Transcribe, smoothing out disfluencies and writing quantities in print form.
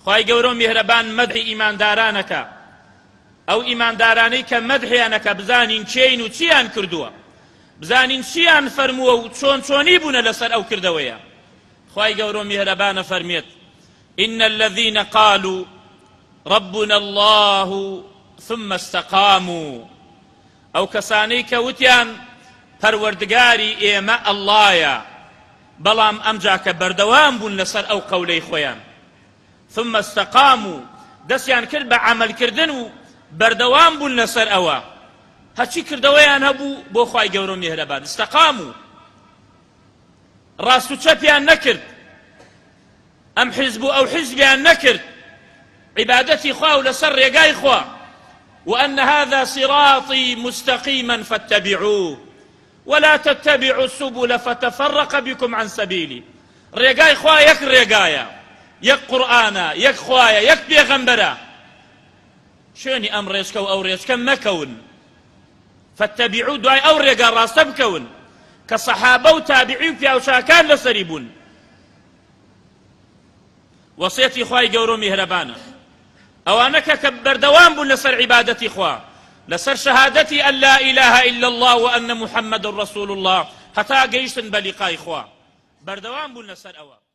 خوای گەورە و میهرەبان مەدحی ئیمانداران ئەکا، ئەو ئیماندارانەی کە مەدحیان ئەکا بزانین کێین و چیان کردووە، بزانین چیان فەرمووە و چۆن چۆنی بوونە لەسەر ئەو کردەوەیە. خوای گەورە و میهرەبان ئەفەرموێت، ان الذین قالوا ربنا اللە ثم استقاموا، ئەو کەسانەی کە وتیان پەروەردگاری ئێمە اللەیە، بەڵام ئەمجا کە بەردەوام بوون لەسەر ئەو قەولەی خۆیان، ثم استقاموا، دەستیان کرد بە عەمەل کردن و بەردەوام بوون لەسەر ئەوە، هەرچی کردەوەیان هەبوو بۆ خوای گەورە و میهرەبان، استقاموا، ڕاست و چەپیان نەکرد، ئەم حیزب و ئەو حیزبیان نەکرد، عیبادەتی خوا و لەسەر ڕێگای خوا، وأن هذا صراطی مستقیما فاتبعوه ولا تتبعوا السبل فتفرق بكم عن سبیلی، ڕێگای خوا یەک ڕێگایە، یەک قورئانە، یەک خوایە، یەک پێغەمبەرە، شوێنی ئەم ڕێچکە و ئەو ڕێچکە مەکەون، فاتبعوا دوای ئەو ڕێگا ڕاستە بکەون کە سەحابە و تابعی و پیاوچاکان لەسەری بوون. وەسێتی خوای گەورە و میهرەبانە ئەوانە کە کە بەردەوام بوون لەسەر عیبادەتی خوا لەسەر شەهادەتی ئەن لا ئیلاهە ئیلا اللە و ئەن محەممەد ڕەسوول اللە هەتا گەیشتن بە لیقای خوا بەردەوام بوون لەسەر ئەوە.